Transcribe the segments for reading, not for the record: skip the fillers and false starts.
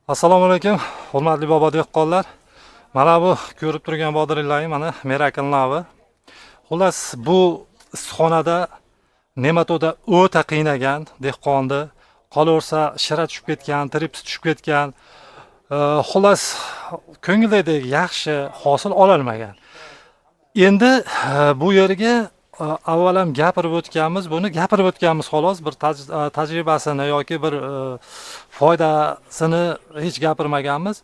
Assalomu alaykum, hurmatli bobo dehqonlar. Mana bu ko'rib turgan bodringlaring mana Miracle Navi. Xullas, bu issiqxonada nematoda o'ta qiynagan dehqonni, qolaversa shira tushib ketgan, trips tushib ketgan. Xullas, ko'ngildagidek yaxshi hosil ololmagan. Endi bu yerga avval ham gapirib o'tganmiz, buni gapirib o'tganmiz xolos, bir tajribasini yoki bir foydasini hech gapirmaganmiz.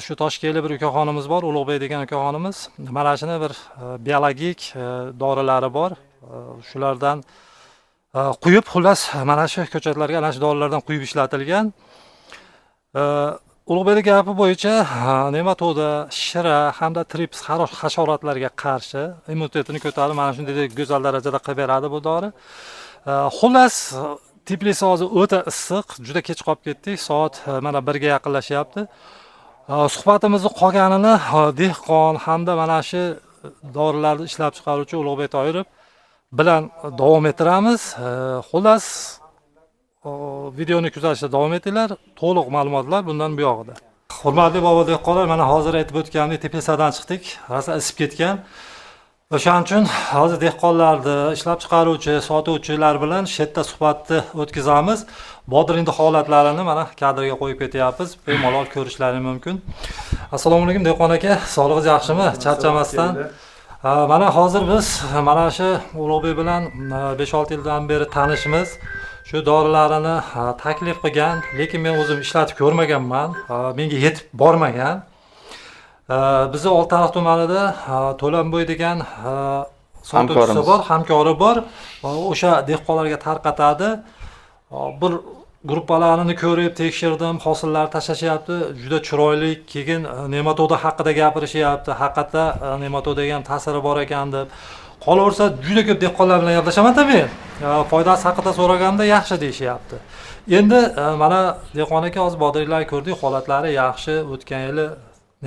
Shu Toshkentlik bir ukaxonimiz bor, Ulug'bek degan ukaxonimiz. Mana shuni bir biologik dorilari bor. Shulardan quyib, xullas, mana shu ko'chatlarga ana shu dorilardan quyib ishlatilgan. Ulug'bekning gapi bo'yicha nematoda, shira hamda trips hasharotlarga qarshi immunitetini ko'tarib, mana shunday go'zal darajada qilib beradi bu dori. Xullas, teplitsa hozir o'ta issiq, juda kech qolib ketdik. Soat mana 1 ga yaqinlashyapti. Suhbatimizni qolganini dehqon hamda mana shu dorilarni ishlab chiqaruvchi Ulug'bek Toyirov bilan davom ettiramiz. Xullas, videoni kuzatishda davom etinglar. To'liq ma'lumotlar bundan buyog'ida. Hurmatli bobo dehqonlar, mana hozir aytib o'tganimdek teplitsadan chiqdik. Rosa isib ketgan. O'shaning uchun hozir dehqonlarni, ishlab chiqaruvchi, sotuvchilar bilan shu yerda suhbatni o'tkazamiz. Bodringni holatlarini mana kadrga qo'yib ketyapmiz. Bemalol ko'rishlari mumkin. Assalomu alaykum, dehqon aka, sog'lig'ingiz yaxshimi? Charchamasdan. Ha, mana hozir biz mana shu Ulug'bek bilan 5-6 yildan beri tanishmiz. Shu dorilarini taklif qilgan, lekin men o'zim ishlatib ko'rmaganman. Ha, menga yetib bormagan. Bizni Oltiariq tumanida To'lanboy degan sotuvchisi Hamkorimiz. bor, hamkori bor. O'sha dehqonlarga tarqatadi. Bir gruppalarini ko'rib tekshirdim, hosillar tashlashyapti, juda chiroyli. Keyin nematoda haqida gapirishyapti, haqiqatda nematodaga ham ta'siri bor ekan deb. Qolaversa, juda ko'p dehqonlar bilan gaplashamanda men. Foydasi haqida so'raganimda yaxshi deyishyapti. Endi mana dehqon aka, hozir bodringlarni ko'rdik, holatlari yaxshi. O'tgan yili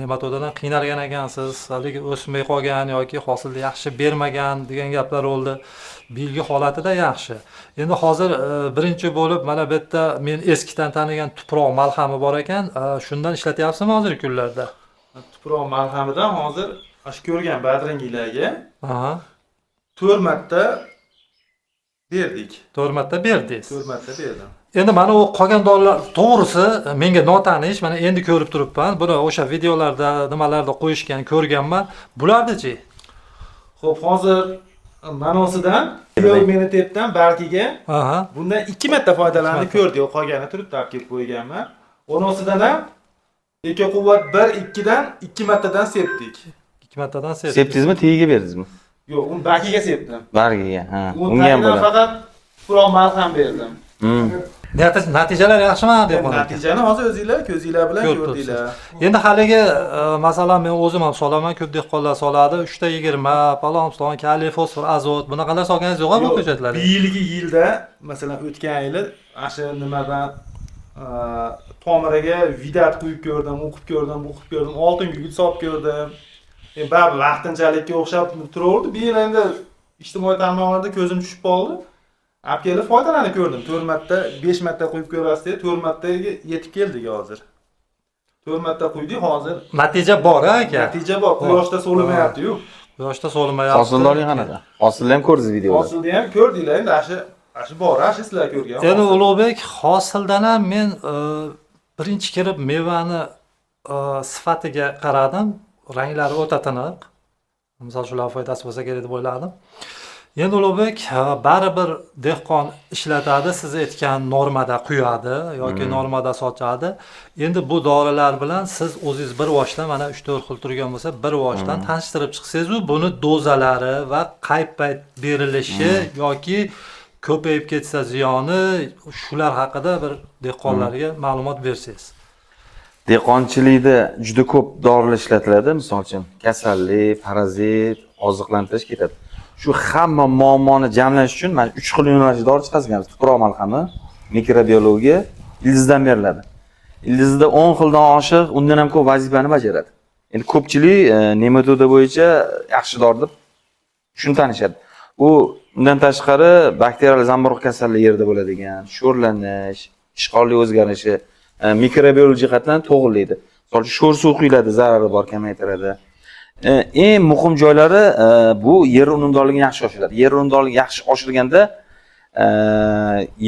nematodadan qiynalgan ekansiz, haligi o'smay qolgan yoki hosilni yaxshi bermagan degan gaplar bo'ldi. Bu yilgi holatida yaxshi. Endi hozir birinchi bo'lib mana bu yerda men eskidan tanigan tuproq malhami bor ekan, shundan ishlatyapsizmi hozirgi kunlarda? Tuproq malhamidan hozir shu ko'rgan badringlarga 4 marta berdik. 4 marta berdingiz. 4 marta berdim. Endi mana u qolgan dorilar, to'g'risi, menga notanish, mana endi ko'rib turibman. Buni o'sha videolarda, nimalarda qo'yishgan, ko'rganman. Bularnichi? Xo'p, hozir manosidan immunitetdan bargiga bundan 2 marta foydalanib ko'rdik. Qolgani turibdi, olib kelib qo'yganman. Onosidan ham Eko quvvat 1 2 dan 2 martadan sepdik. 2 martadan sepdingiz. Sepdingizmi, tagiga berdingizmi? Yo'q, uni bargiga sepdim. Bargiga, ha. Uni Unga ham tagidan bo'ladi. faqat tuproq malham berdim. Natijalar yaxshimi, dehqon aka? Natijani hozir o'zinglar ko'zinglar bilan Ko'rib ko'rdinglar. Endi haligi masalan, men o'zim ham solaman, ko'p dehqonlar soladi. 3 ta 20, palon, piston, kaliy, fosfor, azot, bunaqalar solganingiz yo'q bu Yo'q, ko'chatlarga? Biyilgi yilda, masalan, o'tgan yili ana shu nimadan tomiriga Vidat quyib ko'rdim, u qilib ko'rdim, bu qilib ko'rdim, oltin gugurt solib ko'rdim. Baribir vaqtinchalikka o'xshab turaverdi. Bu yil endi ijtimoiy tarmoqlarda ko'zim tushib qoldi. Olib kelib foydalanib ko'rdim. 4 marta, 5 marta quyib ko'rasiz deb 4 martaga yetib keldik hozir. 4 marta quydik hozir. Natija bor aka. Natija bor. Quyoshda so'limayapti-yu. Quyoshda so'limayapti. Hosildorlik qanaqa? Hosilni ham ko'rdingiz videoda. Hosilni ham ko'rdinglar endi, ana shu bor, ana shu sizlar ko'rgan. Endi hosil. Ulug'bek, hosildan ham men birinchi kirib mevani sifatiga qaradim. Ranglari o'ta tiniq. Misol, shular foydasi bo'lsa kerak deb o'yladim. Endi Ulug'bek, baribir dehqon ishlatadi, siz aytgan normada quyadi yoki normada sochadi. Endi bu dorilar bilan siz o'zingiz bir voshdan, mana 3-4 xil turgan bo'lsa, bir voshdan tanishtirib chiqsangiz, buni dozalari va qay payt berilishi yoki ko'payib ketsa ziyoni, shular haqida bir dehqonlarga ma'lumot bersangiz. Dehqonchilikda juda ko'p dorilar ishlatiladi. Misol uchun, kasallik, parazit, oziqlantirish ketadi. Shu hamma muammoni jamlash uchun mana uch xil yo'nalishda dori chiqarganmiz. Tuproq malhami, mikrobiologiya, ildizdan beriladi. Ildizda 10 xildan oshiq, undan ham ko'p vazifani bajaradi. Endi ko'pchilik nematoda bo'yicha yaxshi dori deb shuni tanishadi. U undan tashqari bakterial zamburug' kasalligi yerda bo'ladigan, sho'rlanish, ishqorlik o'zgarishi. Mikrobiologik jihatdan to'g'rilaydi. Misol uchun sho'r suv quyiladi, zarari bor, kamaytiradi. Eng muhim joylari bu yer unumdorligini yaxshi oshiradi. Yer unumdorligini yaxshi oshirganda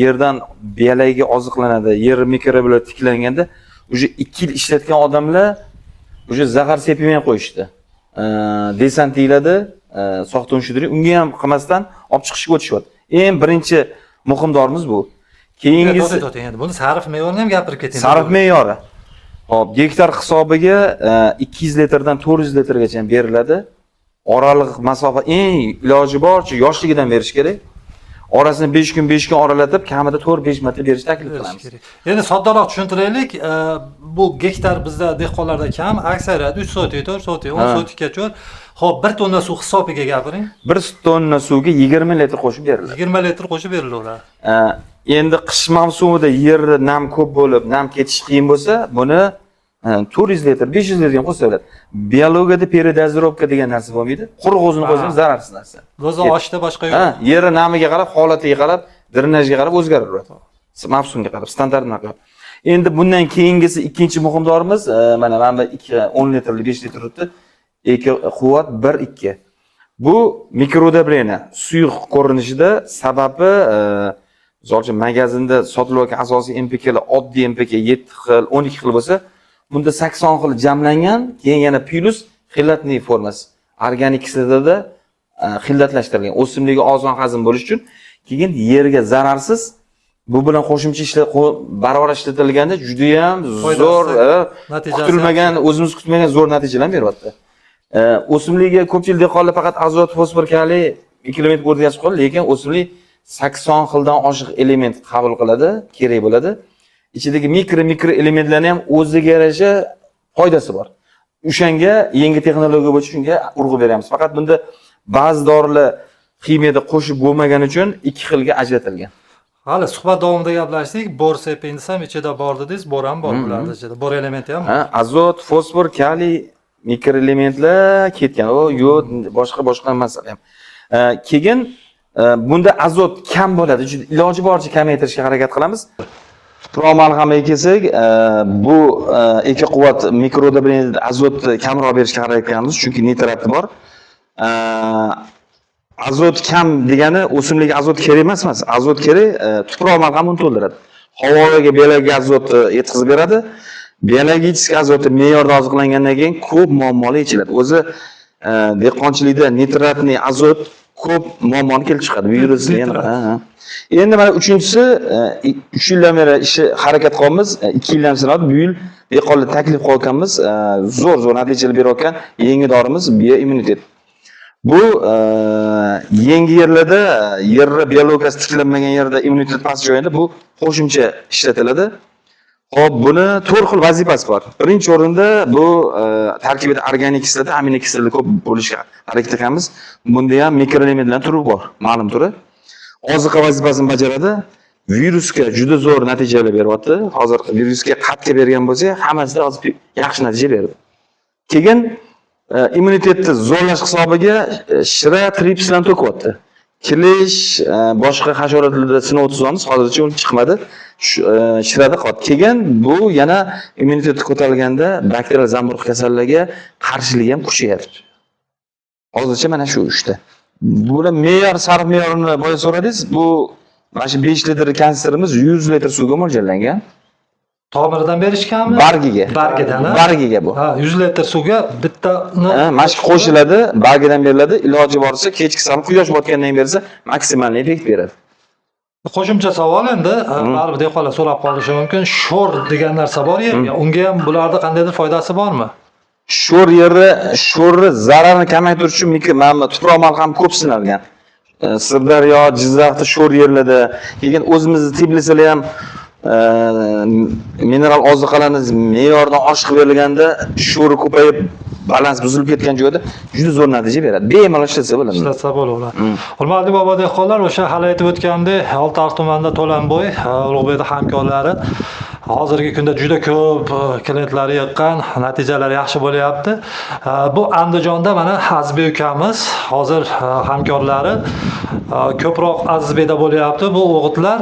yerdan biologik oziqlanadi, yer mikrobiologik tiklanganda уже 2 yil ishlatgan odamlar уже zahar sepmay qo'yishdi. Desant deyiladi, soxta unshidring, unga ham qilmasdan olib chiqishga o'tishyapti. Eng birinchi muhim dorimiz bu. Keyingisi To'xta, to'xta, endi buni sarf me'yorini ham gapirib keting. Sarf me'yori. Hop, gektar hisobiga 200 litrdan 400 litrgacha beriladi. Oraliq masofa eng iloji boricha yoshligidan berish kerak. Orasini 5 kun 5 kun oralatib, kamida 4-5 marta berish taklif Berish qilamiz. kerak. Endi soddaroq tushuntiraylik. Bu gektar bizda dehqonlarda kam, aksariyat 3 sotik, 4 sotik, 10 sotikka cho'r. Xo'p, 1 tonna suv hisobiga gapiring. 1 tonna suvga 20 litr qo'shib beriladi. 20 litr qo'shib berilaveradi. Endi qish mavsumida yerda nam ko'p bo'lib, nam ketish qiyin bo'lsa, buni 400 litr, 500 litr ham qo'shsa bo'ladi. Biologiyada передозировка degan narsa bo'lmaydi. Quruq o'zini qo'ysa ham zararsiz narsa. Doza oshda boshqa yo'q. Ha, yeri namiga qarab, holatiga qarab, drenajga qarab o'zgaraveradi. Mavsumga qarab, standartga qarab. Endi bundan keyingisi ikkinchi muhim dorimiz, mana bu 2 10 litrli 5 litr turibdi. 2 quvvat 1 2. Bu микроудобрение suyuq ko'rinishida sababi misol uchun magazinda sotilayotgan asosiy NPKlar oddiy NPK 7 xil, 12 xil bo'lsa, bunda 80 xil jamlangan, keyin yana плюс хелатный formasi. Organik kislotada xillatlashtirilgan. O'simlikka oson hazm bo'lishi uchun, keyin yerga zararsiz. Bu bilan qo'shimcha ishla barobar ishlatilganda juda ham Foydasi, zo'r, natijasi kutilmagan, o'zimiz kutmagan zo'r natijalarni beryapti. O'simlikka ko'pchilik dehqonlar faqat azot, fosfor, kaliy element o'rgatib qoldi, lekin o'simlik 80 xildan oshiq element qabul qiladi, kerak bo'ladi. Ichidagi mikro mikro elementlarni ham o'ziga yarasha foydasi bor. O'shanga yangi texnologiya bo'yicha shunga urg'u beramiz. Faqat bunda ba'zi dorilar ximiyada qo'shib bo'lmagani uchun ikki xilga ajratilgan. Hali suhbat davomida gaplashdik. Bor seping desam, ichida bor dedingiz, bor ham bor bularni ichida. Bor elementi ham bor. Ha, azot, fosfor, kaliy, mikroelementlar ketgan. O yod, boshqa boshqa masala ham. Keyin bunda azot kam bo'ladi. Juda iloji boricha kamaytirishga harakat qilamiz. Tuproq malhamiga kelsak, bu eko quvvat микроудобрение azotni kamroq berishga harakat qilamiz, chunki nitrati bor. Azot kam degani o'simlikka azot kerak emas. Azot kerak, tuproq malhami uni to'ldiradi. Havoga biologik azotni yetkazib beradi. Biologik azoti me'yorda oziqlangandan keyin ko'p muammolar yechiladi. O'zi dehqonchilikda нитратный azot ko'p muammoni keltirib chiqadi. Virusni yana. Nitrat. Ha, ha. Endi mana uchinchisi, 3 yildan beri ishi harakat qilyapmiz, 2 yildan sanadi. Bu yil dehqonlar taklif qilayotganmiz, zo'r zo'r natijalar berayotgan yangi dorimiz bioimmunitet. Bu yangi yerlarda, yerni biologiyasi tiklanmagan yerda, immunitet past joyida bu qo'shimcha ishlatiladi. Xo'p, buni to'rt xil vazifasi bor. Birinchi o'rinda bu tarkibida organik kislota, aminokislotalar ko'p bo'lishiga harakat qilamiz. Bunda ham mikroelementlar turi bor, ma'lum turi. Oziqa vazifasini bajaradi. Virusga juda zo'r natijalar beryapti. Hozir virusga qatga bergan bo'lsak, hammasida hozir yaxshi natija berdi. Keyin immunitetni zo'rlash hisobiga shira tripslarni to'kyapti. Клещ, boshqa hasharotlarda sinov o'tkazamiz, hozircha u chiqmadi. Shu, shirada qoldi. Keyin bu yana immunitet ko'tarilganda bakterial zamburug' kasalligiga qarshiligi ham kuchayadi. Hozircha mana shu uchta. Bular me'yor, sarf me'yorini boya so'radingiz. Bu mana shu 5 litr kanistrimiz 100 litr suvga mo'ljallangan. Tomiridan berishganmi? Bargiga. Bargidan, ha? Bargiga bu. Ha, 100 litr suvga bittani Ha, mana shu qo'shiladi, bargidan beriladi. Iloji boricha kechki sal quyosh botgandan keyin bersa, maksimal effekt beradi. Qo'shimcha savol endi, baribir dehqonlar so'rab qolishi mumkin. Sho'r degan narsa bor yerga. Unga ham bularda qandaydir foydasi bormi? Sho'r yerni, sho'rni zararini kamaytirish uchun mana bu tuproq malham ko'p sinalgan. Sirdaryo, Jizzaxda sho'r yerlarda, keyin o'zimizni teplitsalar ham mineral oziqalarni me'yordan oshiq berilganda sho'ri ko'payib, balans buzilib ketgan joyda juda zo'r natija beradi. Bemalol ishlatsa bo'ladi. Ishlatsa bo'ladi. Hurmatli bobo dehqonlar, o'sha hali aytib o'tgandek, Oltiariq tumanida To'lanboy, Ulug'bek hamkorlari Hozirgi kunda juda ko'p klientlar yiqqan, natijalar yaxshi bo'lyapti. Bu Andijonda mana Azizbek ukamiz, hozir hamkorlari ko'proq Azizbekda bo'lyapti. Bu o'g'itlar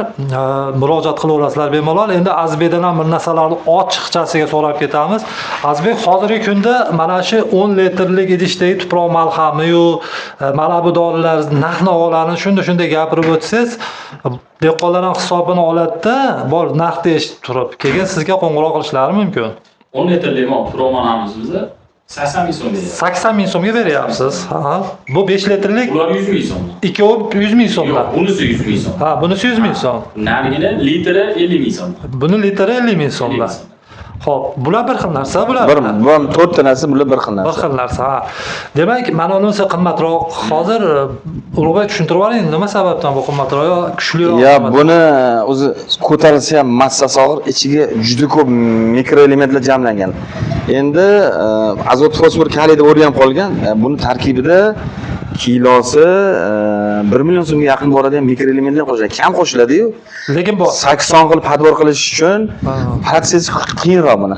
murojaat qilaverasizlar bemalol. Endi Azizbekdan ham bir narsalarni ochiqchasiga so'rab ketamiz. Azizbek, hozirgi kunda mana shu 10 litrlik idishdagi tuproq malhami-yu, mana bu dorilar narx-navolarni shunday gapirib o'tsangiz, dehqonlar ham hisobini oladida, bor narxni eshitib turib, keyin sizga qo'ng'iroq qilishlari mumkin. 10 litrlik tuproq malhamimiz biza 80 ming so'm beryapti. 80 ming so'mga beryapsiz. Ha. Bu 5 litrlik Bular 100 ming so'mdan. Ikkovi 100 ming so'mdan. Yo'q, bunisi 100 ming so'm. Ha, bunisi 100 ming so'm. Narigini litri 50 ming so'm. Buni litri 50 ming so'mdan. Xo'p, bular bir xil narsa, bular. Bir, bu ham to'rtta narsa, bular bir xil Bir narsa. xil narsa, ha. Demak, mana unisi qimmatroq. Hozir Ulug'bek tushuntirib yuboring, nima sababdan bu qimmatroq yo kuchliroq? Ya qimmatroq? buni o'zi ko'tarilsa ham massasi og'ir, ichiga juda ko'p mikroelementlar jamlangan. Endi azot, fosfor, kaliy deb o'rganib qolgan. Buni tarkibida kilosi 1 million so'mga yaqin boradigan mikroelementlar qo'shiladi. Kam qo'shiladi-yu. Lekin bor. 80 xil подбор qilish uchun protsess qiyinroq buni.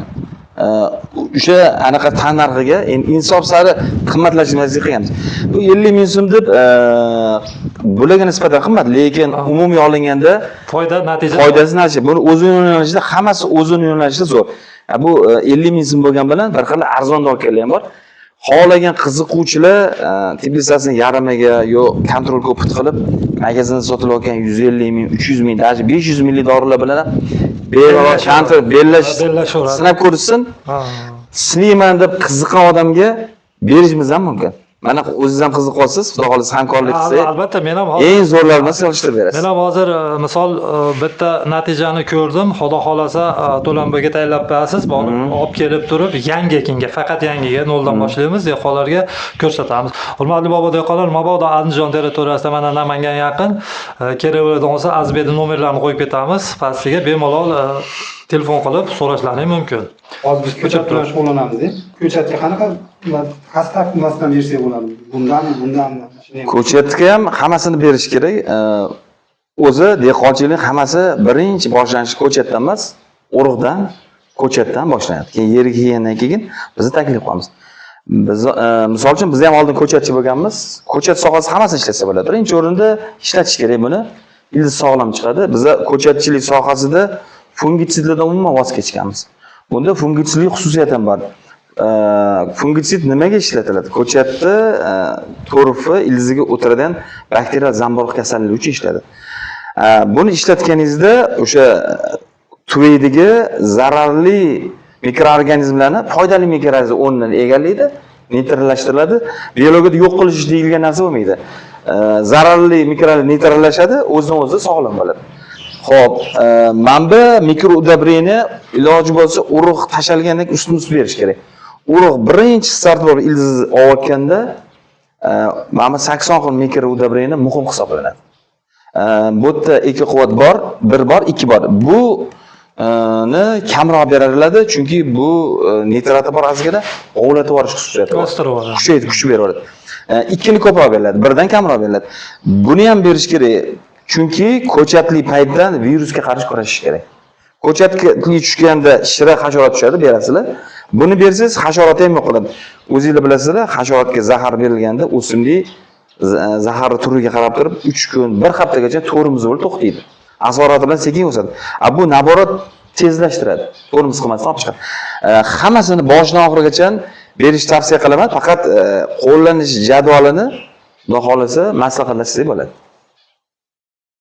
O'sha anaqa tan narxiga endi insof sari qimmatlashmaslik qilganmiz. Bu 50 ming so'm deb bularga nisbatan qimmat, lekin umumiy olinganda Foyda, natija. Foydasi narsa. Buni o'zini yo'nalishida, hammasi o'zini yo'nalishida zo'r. Ha, bu 50 ming so'm bo'lgan bilan bir xil arzon dokalar ham bor. Xohlagan qiziquvchilar teplitsasini yarmiga yo контроль опыт qilib, magazinda sotilayotgan 150 ming, 300 ming, даже 500 minglik dorilar bilan ham bemalol контроль bellash, Bellashaveradi. Sinab ko'rishsin. Sinayman deb qiziqqan odamga berishimiz ham mumkin. Mana o'zingiz ham qiziqyapsiz, xudo xohlasa hamkorlik qilsak, Albatta, men ham hozir eng zo'rlarini solishtirib berasiz. Men ham hozir misol bitta natijani ko'rdim. Xudo xolasa To'lanboyga tayinlab qo'yasiz. Borib olib kelib turib, yangi ekinga, faqat yangiga noldan boshlaymiz, dehqonlarga ko'rsatamiz. Hurmatli bobo dehqonlar, mabodo Andijon territoriyasida mana Namangan yaqin, kerak bo'ladigan bo'lsa, Azizbekning nomerlarini qo'yib ketamiz. Pastiga bemalol telefon qilib so'rashlaring mumkin. Hozir biz ko'chat bilan shug'ullanamiz. Ko'chatga qanaqa, qaysi tarkibmasidan bersak bo'ladi? Bundanmi, bundanmi? Shuni ham- Ko'chatga ham hammasini berish kerak. O'zi dehqonchilik hammasi birinchi boshlanishi ko'chatdan emas, urug'dan, ko'chatdan boshlanadi. Keyin yerga kelgandan keyin bizni taklif qilamiz. Biz misol uchun biz ham oldin ko'chatchi bo'lganmiz. Ko'chat sohasi hammasini ishlatsa bo'ladi. Birinchi o'rinda ishlatish kerak buni. Ildiz sog'lom chiqadi. Biza ko'chatchilik sohasida fungitsidlardan umuman voz kechganmiz. Bunda fungitsidlik xususiyati ham bor. Fungitsid nimaga ishlatiladi? Ko'chatni to'rifi ildiziga o'tiradigan bakterial zamburug' kasalligi uchun ishlatadi. Buni ishlatganingizda o'sha tuveydagi zararli mikroorganizmlarni foydali mikroorganizm o'rnini egallaydi, neytrallashtiriladi. Biologiyada yo'q qilish deyilgan narsa bo'lmaydi. Zararli mikroorganizm neytrallashadi, o'zidan o'zi sog'lom bo'ladi. Xo'p, mana bu микроудобрение iloji bo'lsa urug' tashalgandan keyin ustma-ust berish kerak. Urug' birinchi start bo'lib ildiz olayotganda mana bu 80 xil микроудобрение muhim hisoblanadi. Bu yerda ikki quvvat bor, bir bor, ikki bor. Bu ni kamroq beriladi, chunki bu nitrati bor ozgina, ovlatib yuborish xususiyati bor. O'stirib yuboradi. Kuchaytirib, kuch berib yuboradi. Ikkini ko'proq beriladi, birdan kamroq beriladi. Buni ham berish kerak, chunki ko'chatli paytdan virusga qarshi kurashish kerak. Ko'chatga tushganda shira hasharot tushadi, berasizlar. Buni bersangiz hasharot ham yo'q qiladi. O'zingizlar bilasizlar, hasharotga zahar berilganda o'simlik zaharni turiga qarab turib 3 kun, 1 haftagacha to'rimiz bo'lib to'xtaydi. Asorati bilan sekin o'sadi. A bu наоборот tezlashtiradi. To'rimiz qilmasdan olib chiqadi. Hammasini boshidan oxirigacha berish tavsiya qilaman. Faqat qo'llanish jadvalini xudo xohlasa maslahatlashsak bo'ladi.